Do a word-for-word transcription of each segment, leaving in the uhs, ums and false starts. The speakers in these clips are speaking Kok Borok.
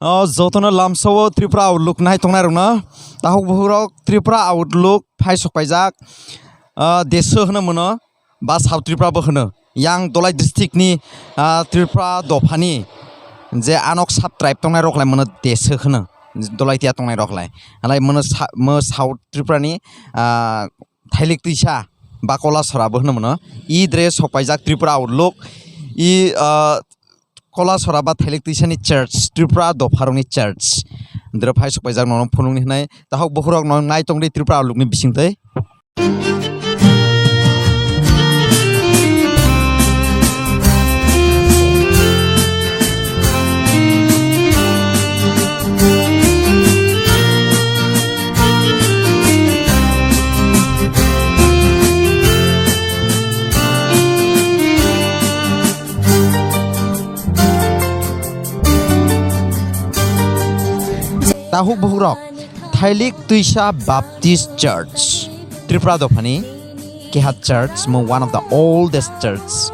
O jotono lamsao Tripura Outlook nai tongnai rokno. Tahuk buhurok Tripura Outlook phai sok paijak. O deso hwno mono ba South Tripura bo hwno. Yang Dolai district ni, ah, Tripura dophani je anok sub tribe tongnai rok lai mono deso hwno. Dolai tia tongnai rok lai. Halai mono sa-, mo South Tripura ni, ah, Thailik twisa ba Kolasora bo hwno mono. I dre sok paijak Tripura Outlook. I, ah, Kolasora ba Thailik twisani church, Tripura dopharokni church. Dre phai sok paijak nono phunukni hwnai. Tahok bokhorok no nai tongdi Tripura Outlook ni bisingtwi. Tahuk buhukrok, Thailik Twisa Baptist Church, Tripura dophani keha church, mo one of the oldest church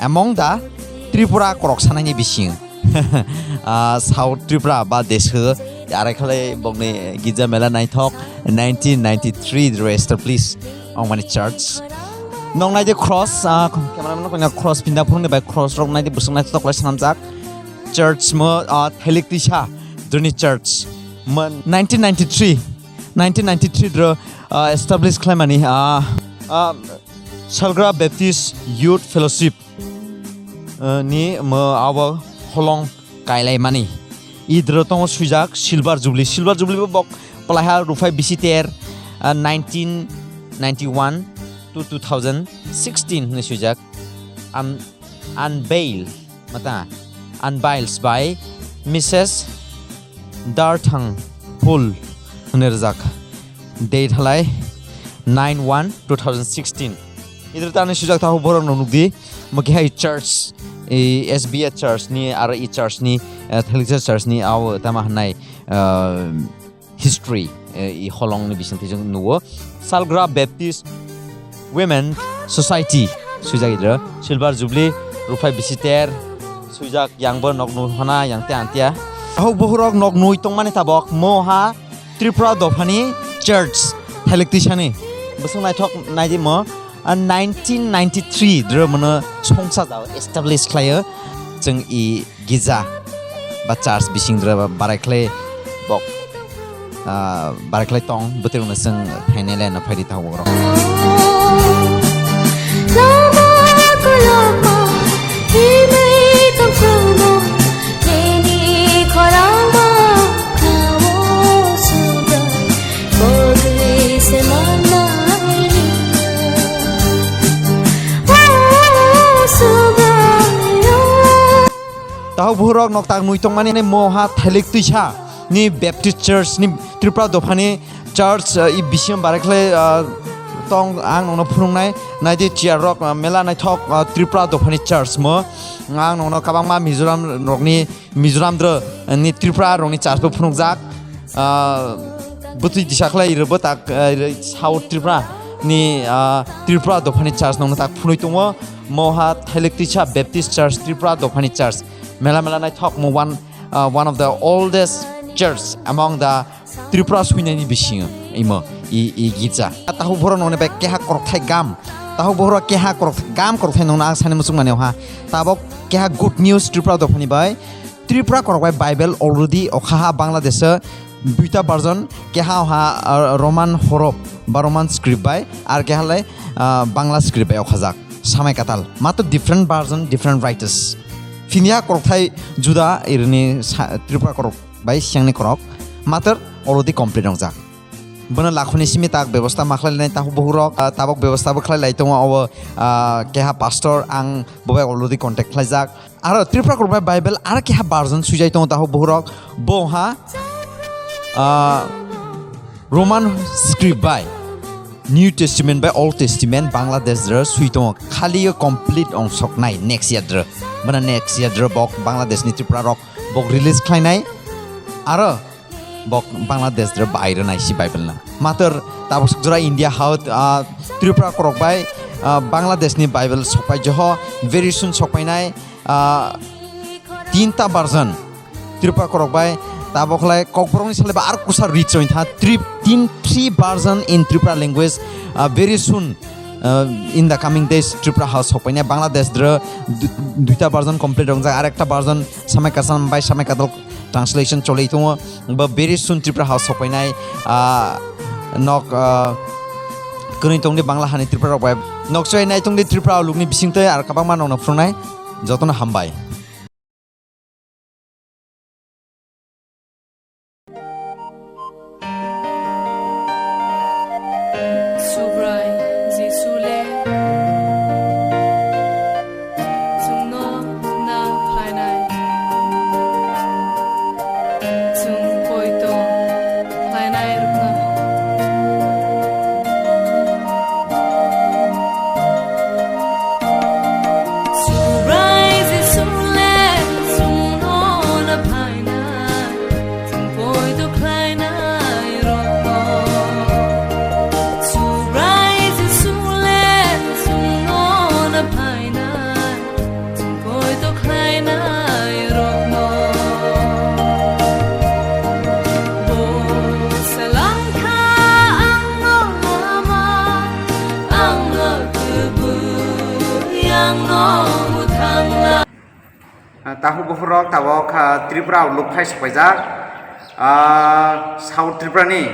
among the Tripura korok sanaini bising. Ah, South Tripura ba deso, arai khalai bokni gija mela naithok, nineteen ninety-three re establish ongmani church. Nong naidi cross, ah, camera man nokna cross pinda phunukni bai cross rok naidi busuk naithok lai swnamjak. Church mo, ah, Thailik Twisa Drini Church. Mo nineteen ninety-three, nineteen ninety-three dro, ah, establish khlaimani, ah, ah, Salgra Baptist Youth Fellowship, ah, ni mo abo holong kailaimani. Idro tongo swijak Silver Jubilee. Silver Jubilee bo bok palaiha ruphai bisi ter, ah, nineteen ninety-one to two thousand sixteen hwnwi swijak. Un-, unveil. Mata, unveils by Missus Darthang Phul hwnwi rwjak. Date halai nine one two thousand sixteen. Idro tani sujak tahu borok no nukdi. Mo kihai church, i S B A church ni, aro i church ni, eh, Thailik church ni, aw tama hwnai, eh, history, eh, i holong ni bising twi jong nuo. Salgra Baptist Women Society, sujak idro, Silver Jubilee, ruphai bisi ter, sujak yang bo nok nu hana yang te antia. Ahok bohurok nok nui tongmani tabok, mo ha Tripura dophani church, Thailik twisani. Bosong naithok naidi mo, ah, nineteen ninety-three dro mono songsa jao establish khlaio. Chwng i gija ba church bising dra ba barai khlai bok, ah, barai khlai tong bwtwi rokno chwng phainai le no phaidi ta borok. Tahok bohorok noktak nui tongmani moha Thailik twisa ni Baptist Church ni Tripura dophani church, uh, i bisingo barai khlai, uh, tong ang nokno phunuknai naidi chair rok, uh, mela naithok, uh, Tripura dophani church mo ang nokno kabangma Mizoram rokni Mizoram dro, eh, ni Tripura rokni church bo phunukjak. Ah, bwtwi disa khlai rwbo tak, eh, South Tripura ni, ah, Tripura dophani church nokno tak phunui tongo. Moha Thailik Twisa Baptist Church, Tripura dophani church. Mela mela naithok mo one, ah, one of the oldest church among the Tripura suinani bisingo imo i, i girja. Tahuk bohrok nokni bai keha korokthai gam. Tahuk bohrok keha korokthai gam korokthai nokno ang sani muchung mani oha. Tabok keha good news Tripura dophani bai. Tripura korok bai Bible already okha ha Bangladesh o duita version, keha oha, ah, Roman horof ba Roman script bai, ar keha lai, ah, Bangla script bai okhajak. Samai katal. Matwr different version, different writers. Phinia korokthai juda irini sa-, Tripura korok bai siyangni korok matwr already complete wngjak. Bono lakhoni simi tak bebosta ma khlai lainai, tahuk bohurok, ah, tabok bebosta bo khlai lai tongo, obo, ah, keha pastor ang bo bai already contact khlaijak. Aro Tripura korok bai Bible aro keha version swijai tongo, tahuk bohurok bo ha, ah, Roman script bai New Testament bai Old Testament Bangladesh ro swi tongo, khali yo complete ong soknai next year dro. Bono next year dro bok Bangladesh ni Tripura rok bok release khlainai. Aro bok Bangladesh dro bai ro nai si Bible na. Matwr tabok jora India ha o, ah, Tripura korok bai, ah, Bangladesh ni Bible sokpai joho, very soon sokpainai, ah, tinta version. Tripura korok bai tabok khlai kokborokni salai ba ar kusa reach oi tha trip tin three version in Tripura language, uh, very soon, uh, in the coming days Tripura ha sokpainai Bangladesh dro du-, duita version complete rongjak ar ekta version samai kasam bai samai kadal translation cholai tongo ba very soon Tripura ha sokpainai, uh, nok, uh, kwnwi tongdi Bangla hani Tripura rok bai nok choi nai tongdi Tripura lukni bisingtwi ar kabangma nokno phunuknai jotono hambai. Subrai Jisu le chwngno na phainai, chwng poito khlainai rwkha. Subrai Jisu le chwngno na phainai, chwng poito khlainai rokno. Subrai Jisu le chwngno na phainai, chwng poito khlainai rokno. Bo selangkha angno lama, angno kubui, angno muthangla. Ah, tahu buhurok tabok, ah, Tripura luk phai sokpaijak. Ah, South Tripura ni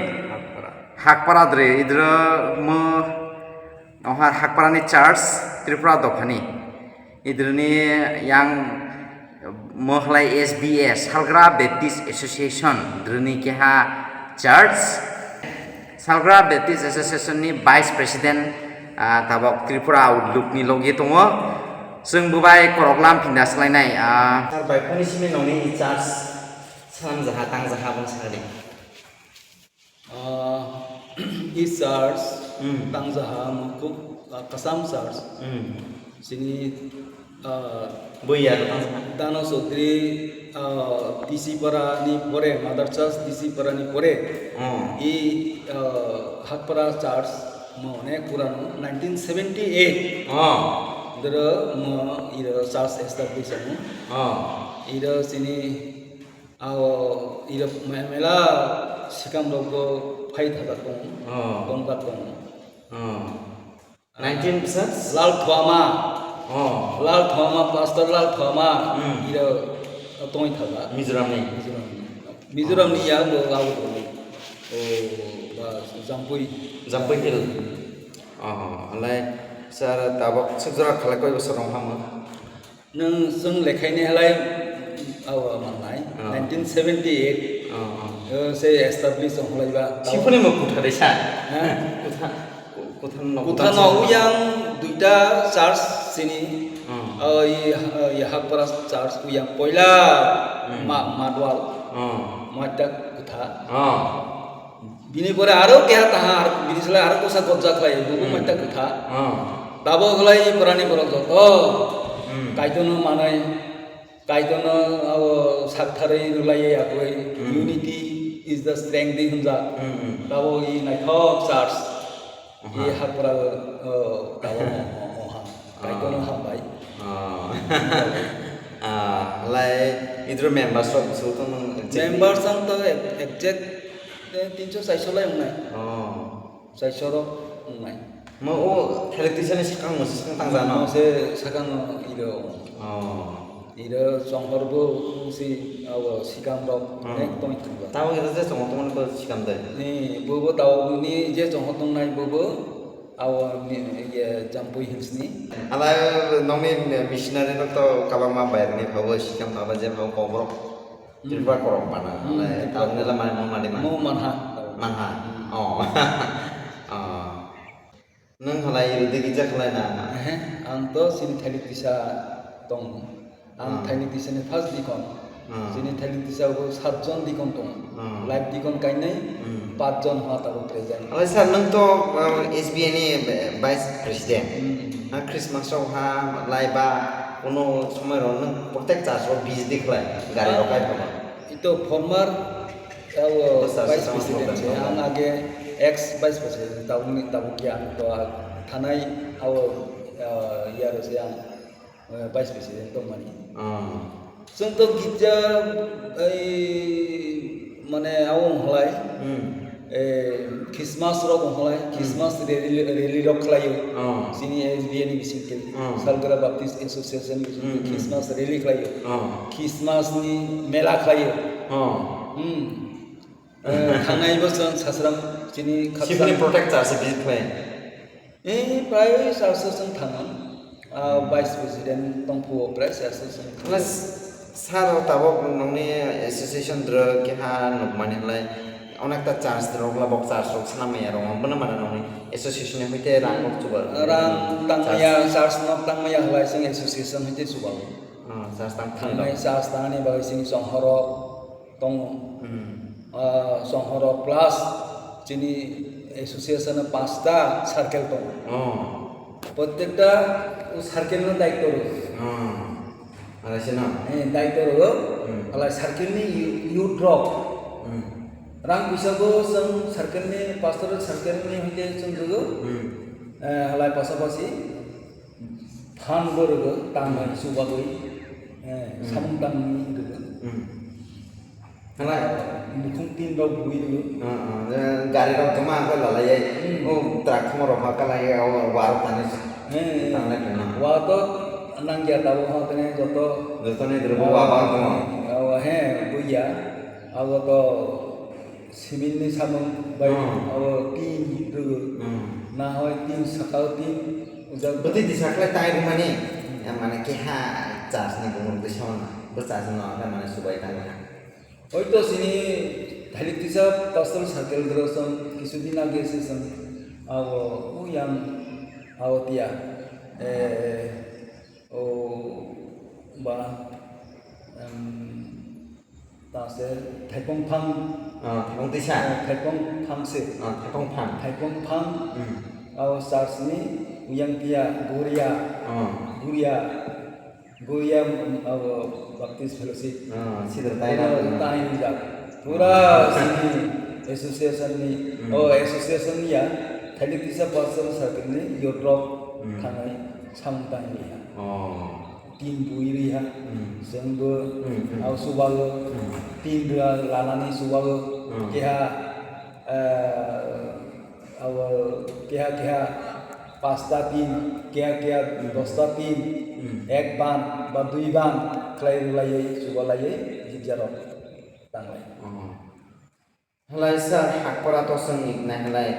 Hakpara dre idro mo oha Hakpara ni church Tripura dophani. Idroni yang mohlai S B A, Salgra Baptist Association, droni keha church. Salgra Baptist Association ni Vice President, ah, tabok Tripura lukni logi tongo. Chwng bubai koroklam phinda swlainai, ah. Sir, bai phone simi noni church salam jaha tang jaha bung sari. Ah, i church Hmm. tangjaha mukuk, ah, Kasam church. Hmm. Sini, ah, Buya tangjaha. Dano Chaudhary, ah, D C Para ni pore, Mother Church D C Para ni pore. Oh. I, ah, Hakpara church mo ne kurano nineteen seventy eight. Oh. Dero mo iro church establish amo. Oh. Iro sini Ao iro me-, mela sikam rok bo phai thajak tongo, Oh. tongkar tongo. Oh. Nineteen bwsa? Lal Thuama. Oh. Lal Thuama, Pastor Lal Thuama, Hmm. iro tongwi thajak. Mizoram ni? Mizoram ni. Mizoram ni ya bo abo tongo. Oh, ba, Jampui. Jampui Hill. Oh, halai sir tabok sukjora khalai koi bosor rong hamo? Nwng chwng lekhaini halai, awa mangnai, Oh. nineteen seventy eight. Oh, oh. O, se establish ong halaiba. Siphuni mo kutha de sa? Ha? Kutha, kutha no, Kutha kutha no sa? Uyang duita church sini. Oh. O, i, i Hakpara church uyang poila Hmm. ma, madwal. Oh. Matta kutha. Oh. Bini pore aro keha taha, ar bini salai aro kosa gojja khlai, bubu Hmm. matta kutha. Oh. Tabo khlai purani borok joto. Hmm. Kaitorno manai, Kaitorno abo saktharwi rwlaiya yakwi, Hmm. unity is the strength di hwnjak. Hmm, hmm. Tabo i naithok church. Aha. I Hakpara, oh, tabo mo, mo, mo ha. Kaitorno Ah. hambai. Ah. Ah, lai idro members rok bwswk tong nang? Members ang to ek-, exact, eh, tinso chaiso lai wngnai. Oh. Chaiso rok wngnai. Mo o thalik tisa ni sakang mo sakang tang jano? Mo se sakang o iro. Oh. Iro chonghor bo si abo sikam rok Hmm. nek tong thangba. Tamo iro je chonghor tong ko sikam de? Ni, bo bo tao ni je chonghor tong nai bo bo. Abo ni, ye, Jampui Hills ni. Ala nokni missionary rok to kabangma bayar ni phago, sikam aba je phago koborok. Hmm. Tripura korok bana. Hmm, Ala Tripura tabuk nila korok. Mani mo mani ma. Mo manha. Manha. Hmm. Oh. Oh. Nung halai rwdi gija khalai na? Ehe, ang to sini thalik tisa tong. Ang Hmm. thainik tisani first deacon. Hmm. Chini thainik tisa bo satjon deacon tongo. Hmm. Live deacon kainwi, Hmm. pachjon hwnba tabuk present. Alai sir, nwng to, uh, S B A ni, uh, vice president. Hmm. Ha, Christmas rok ha, lai ba, kuno somoi rok nwng protek church o busy de khlai, gari rok Ah. kai phano. Ito former, uh, Bwsa vice sisa president se, problem. Ang age ex vice president, tabukni, tabuk ya, to, ah, thanai, abo, uh, ya ro se ang. Eh, vice president tongmani. Ah. Chwng to gitja, ei, mane, abo wng halai, Hmm. eh, Christmas rok wng halai, Hmm. Christmas rally, rally rok khlaio. Oh. Chini S B A ni bisingtwi, Oh. Salgra Baptist Association bisingtwi Hmm, hmm. Christmas rally khlaio. Oh. Christmas ni mela khlaio. Oh. Hmm. Eh, thangnai bo chwng sasram chini Sibini khakchang. Protect church visit khlai. Eh, prai church o chwng thangmang. Ah, Hmm. Vice President tongphuo prai church o chwng thangmang. Plus, sir, tabok nongni association dro keha nukmani hlai onekta church rok la bok church rok sanamaya rok bono mana nongni association ni hoite rang rok chuba. Rang tangmaya, church. Church no tangmaya hlai chwng association hoite chuba. Ah, church tang thang. Thangnai church tangni bagwi chini chonghorok tongo. Hmm. Ah, chonghorok plus chini association o pasta circle tongo. Oh. Prottekta circle no daityo rw. Oh. Alaisino? Eh, daityo rw. Hmm. Alai circle ni yu-, youth rok. Hmm. Rang puisa bo chwng circle ni, pastor circle ni hoite chwng rw. Hmm. Eh, alai pasapasi. Phan bo rwgo, tangmani Hmm. chubagwi, eh, Hmm. samung tangmani rwgo. Hmm. Hala. Nukhung tin rok bui rwgo. Ah, ah, eh, gari rok joma khe lalai, Hmm. oh, truck thoma rok ha kalai, oh, wa rok tani Eh, tanglai khe na. Wa to nangya tabo ha tene joto. Joto ni drwgo wa ba tong. Awa he, buya. Abo to Cement ni samung bai Hmm. abo tin rwgo. Hmm. Na hoi tin saka o tin ujak. Bwtwi tisa khlai tai rwmani, Hmm. eh, mane keha church ni bumung twi sama na. Bo church no khe mane subai tangwi ha. Hoi to chini thalik tisa pastor circle dro song kisu din age se song abo u yang abo tia. Eh, o ba, em, Ta se thaipung phang, Ah, thaipung tisa. Eh, thaipung phang se. Ah, thaipung phang. Thaipung phang, Hmm. abo church ni uyang tia Goria, Ah. Goria, Goria, um, abo Baptist Fellowship. Ah, sidor taina. Pura taina jak. Pura sini association ni, Hmm. Oh, association ni ya, thailik tisa pastor circle ni youth rok Hmm. thangai samung tangwi ya. Oh. Tin bui rwi ha, Hmm. chwng bo Hmm, hmm. Abo chubago, Hmm. Tin rwya lanani chubago, Hmm. Keha, eh, abo keha keha pasta tin, keha keha Hmm. Dosta tin, Hmm. Ek ban ba dui ban khlai rwlaiwi chubalaiwi girja rok tanglai. Oh. Halai sir, Hakpara to chwng nai halai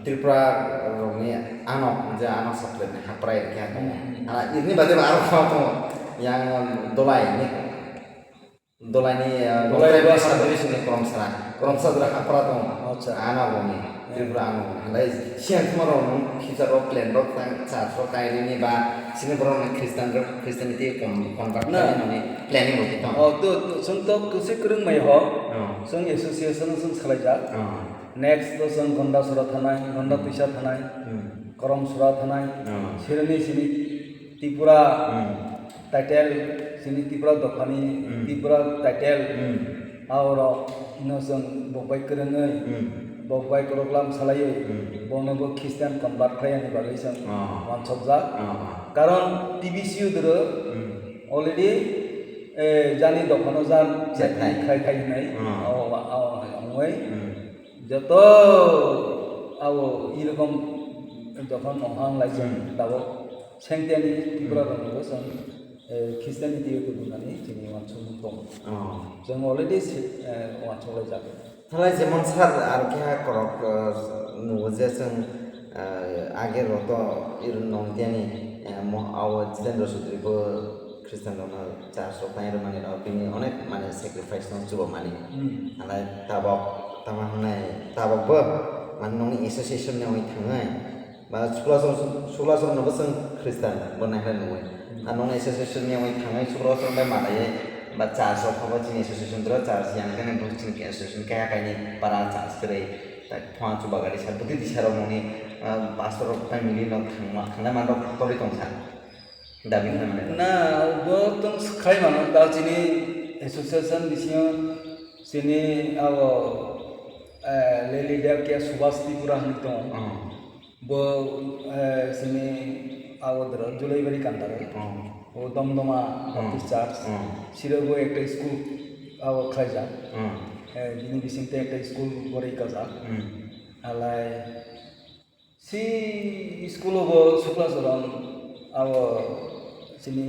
Tripura rokni ano, je ano satlet ni Hakpara area khe tongo. Hmm. Hala ini bade ba aro kha tongo. Yang Dolai ni, Dolai ni, eh, Dolai Dolai ba subdivision ni Koromsara. Koromsara Hakpara tongo. Acha. Ano rokni, Hmm. Tripura ano rokni. Halai siang khma rok nung future rok plan rok tang, church rok tang rini ba sini borok ni Christian rok, Christianity con-, convert Na. Khlai nani planning rok tong. Oh, to, to, chwng to kwsui kwrwng mai ho. Oh. Chwng association o chwng salaijak. Oh. Next to chwng Gondasora thanai, Gonda Hmm. Twisa thanai, Hmm. Koromsora thanai. Oh. Sireni sini Tripura Hmm. title, sini Tripura dophani Hmm. Tripura title. Hmm. Aoro no chwng bokbai kwrwngwi, Hmm. bokbai kwrwklam salaiwi, Hmm. bono bo Christian convert khlaiyani bagwi chwng Oh. Wansokjak. Oh. Karon T B C U doro Hmm. already, eh, jani dophano jan Cheknai. Cheknai khlai khai hinai. Hmm. Aw, aw, aw, wngwi. Hmm. Joto abo irokom dophano hang lai chwng Hmm. tabok sengteni Tripura Hmm. rokno bo chwng, eh, Christianity o tubunani chini wansukmung tongo. Oh. Chwng already si-, eh, wansuk laijak. Thalai jemon sir, aro keha korok, eh, nugo je chwng, eh, age roto iron nong tiyani, eh, mo-, awo Jitendra Chaudhary bo Christian rokno church rok tang rwmani rok bini onek mane sacrifice no chuba mani. Hmm. Halai tabok tama hwnai tabok bo mane nongni association ni oi thangnai. Ba Suklachar, Suklachar no bo chwng Christian bo nai hai nungwi. Hmm. Ar nong association ni oi thangnai Suklachar bai malaiwi ba church rok pha bo chini association dro church yang khe bo chini association keha kaini para church kwrwi. Tak phang chuba gari sa bwtwi tisa rok nongni, ah, pastor rok tai mili no thangma thangnai man rok torwi tong sa. Dabi khlai mano. Na, bo tong khlai mano, ta chini association bisingo chini abo, eh, le leader khe Subhas Tripura hinwi tongo. Oh. Bo, eh, chini abo doro Julaibari kandaro. Oh. O Domdoma Hmm. Baptist Church. Hmm. Siro bo ekta school abo khlaijak. Hmm. Eh, bini bisingte ekta school gorwi kajak. Hmm. Halai si school o bo Sukla Charan abo chini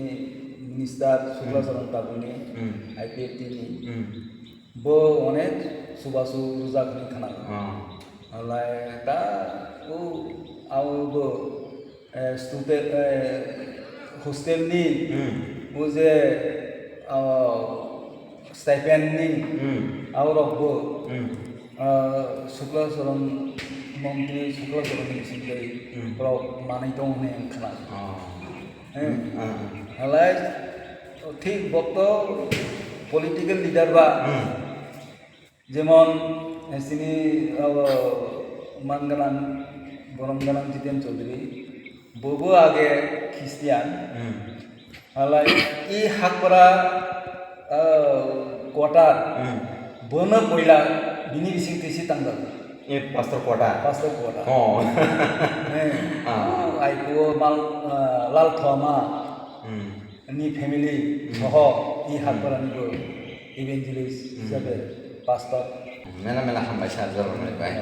minister Sukla Hmm. Charan tabukni Hmm. I P F T ni. Hmm. Bo onek chubachu rwjak hinwi khna. Ah. Halai ta o abo bo, eh, student, eh, hostel ni Hmm. o je, ah, stipend ni Hmm. aborok bo, Hmm. ah, Sukla Charan montri Sukla Charan ni bisingtwi Hmm. borok manwi tongo hinwi ang khna. Ah. Eh, Hmm, ah, ah. Halai thik bokto political leader ba Hmm. jemon, eh, sini abo man ganang, borom ganang Jiten Chaudhary, bobo age Christian. Hmm. Halai i Hakpara, eh, quarter Hmm. bono koila bini bising tisi tangjak. E pastor quarter. Pastor quarter. Oh. Eh, Ah. o aikuo mal, eh, Lal Thoma. Hmm. Ni family Hmm. soho i Hmm. Hakpara ni bo evangelist Hmm. hisabe pastor. Mela mela hambai sir, jora rok bai.